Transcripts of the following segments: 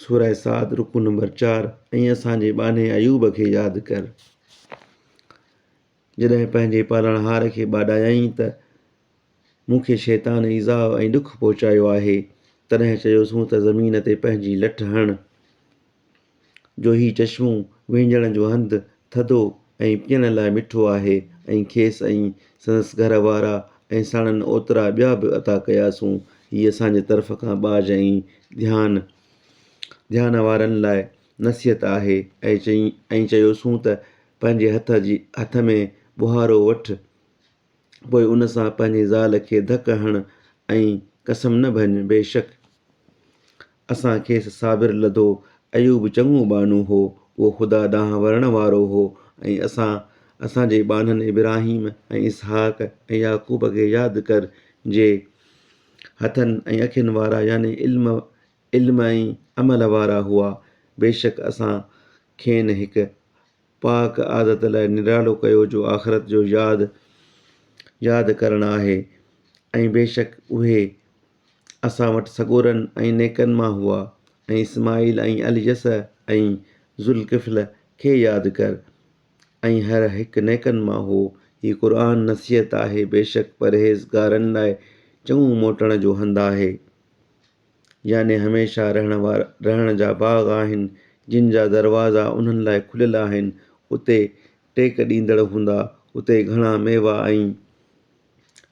سوره صاد رڪوع نمبر چار، ۽ اسان جي ٻانهي ايوب کي ياد ڪر، جڏهن پنهنجي پالڻهار کي ٻاڏايائين ته مون کي شيطان ايذاء ۽ ڏک پهچايو آهي، تڏهن چيوسون ته زمين تي پنهنجي لٺ هڻ، جو هي چشمو وهنجڻ جو هنڌ ٿڌو ۽ پيئڻ لاء مٺو آهي ۽ کيس ۽ سندس گهر وارا ۽ ساڻن اوترا ٻيا به عطا ڪياسون. هي اسان جي طرف کان ٻاجهه ۽ ڌيان ڌيان وارن لاء نصيحت آهي. ۽ چيوسون ته پنهنجي هٿ جي هٿ ۾ ٻهارو وٺ پوء ان سان پنهنجي زال کي ڌڪ هڻ ۽ قسم نه ڀڃ، بيشڪ اسان کيس صابر لڌو، ايوب چڱو ٻانهو هو، اهو خدا ڏانهن ورڻ وارو هو ۽ اسان اسان جي ٻانهن ابراهيم ۽ اسحاق ۽ يعقوب کي ياد ڪر، جي هٿن ۽ اکين وارا يعني علم علم ۽ عمل وارا هئا، بيشڪ اسان کين هڪ پاڪ عادت لاء نرالو ڪيو جو آخرت جو ياد ياد ڪرڻ آهي ۽ بيشڪ اهي اسان وٽ سڳورن ۽ نيڪن مان هئا ۽ اسماعيل ۽ اليسع ۽ ذوالڪفل کي ياد ڪر ۽ هر هڪ نيڪن مان هو. هي قرآن نصيحت آهي بيشڪ پرهيزگارن لاء چڱو موٽڻ جو هنڌ آهي. يعني هميشه رهڻ وارا رهڻ جا باغ آهن، جن جا دروازا انهن لاء کليل آهن، اتي ٽيڪ ڏيندڙ هوندا، اتي گهڻا ميوا ۽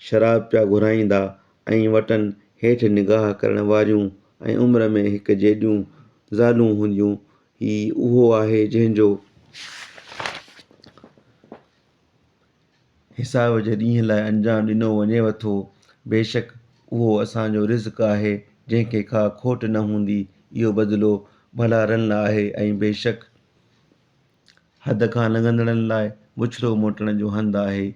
شراب پيا گهرائيندا ۽ وٽن هيٺ نگاهه ڪرڻ واريون ۽ عمر ۾ هڪ جيڏيون زالون هونديون، هي اهو آهي جنهن جو حساب جي ڏينهن لاء انجام ڏنو وڃيو ٿو، بيشڪ اهو اسان جو رزق آهي جنهن کي ڪا کوٽ نه هوندي، اهو بدلو ڀلارن لاء آهي ۽ بيشڪ حد کان لنگهندڙن لاء بڇڙو موٽڻ جو هنڌ آهي،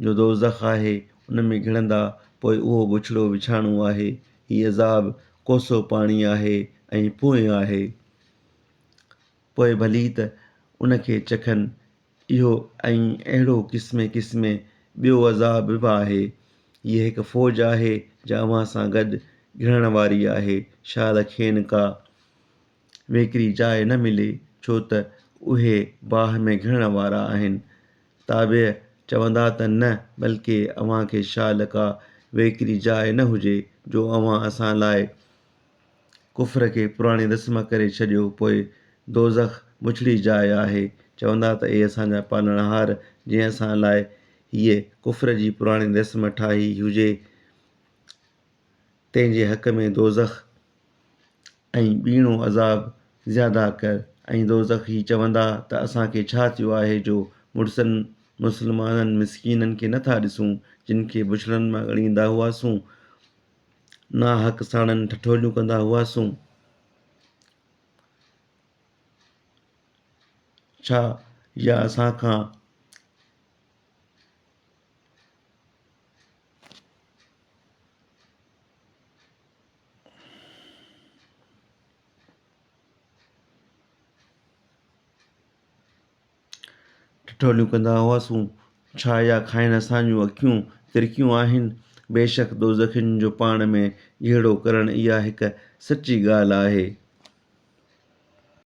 جو دوزخ آهي، ان ۾ گهڙندا پوء اهو بڇڙو وڇاڻو آهي، هي عذاب ڪوسو پاڻي آهي ۽ پونء آهي، پوء ڀلي ته ان کي چکن اهو ۽ اهڙو قسمين قسمين ٻيو عذاب به آهي. هيء هڪ فوج آهي جا اوهان سان گڏ گهڙڻ واري آهي. شال کين ڪا ويڪري جاء نه ملي، ڇو ته اهي باهه ۾ گهڙڻ وارا آهن. تابع چوندا ته نه بلڪه اوهان کي شال ڪا ويڪري جاء نه هجي، جو اوهان اسان لاء ڪفر کي پراڻي رسم ڪري ڇڏيو پوء دوزخ بڇڙي جاء آهي. چوندا ته اي اسان جا پالڻهار! جنهن اسان لاء هيء ڪفر جي پراڻي رسم ٺاهي هجي تنهن جي حق ۾ دوزخ ۽ ٻيڻو عذاب زياده ڪر ۽ دوزخي چوندا ته اسان کي ڇا ٿيو آهي جو مڙسن، مسلمانن، مسڪينن کي نه ٿا ڏسون جن کي بڇڙن مان ڳڻيندا هئاسون. ناحق ساڻن ٺٺوليون ڪندا هئاسون. ڇا يا اسان کان ٺٺوليون ڪندا هئاسون، ڇا يا کائن اسان جون اکيون ترڪيون آهن؟ بيشڪ دوزخين جو پاڻ ۾ جهيڙو ڪرڻ اها هڪ سچي ڳالهه آهي.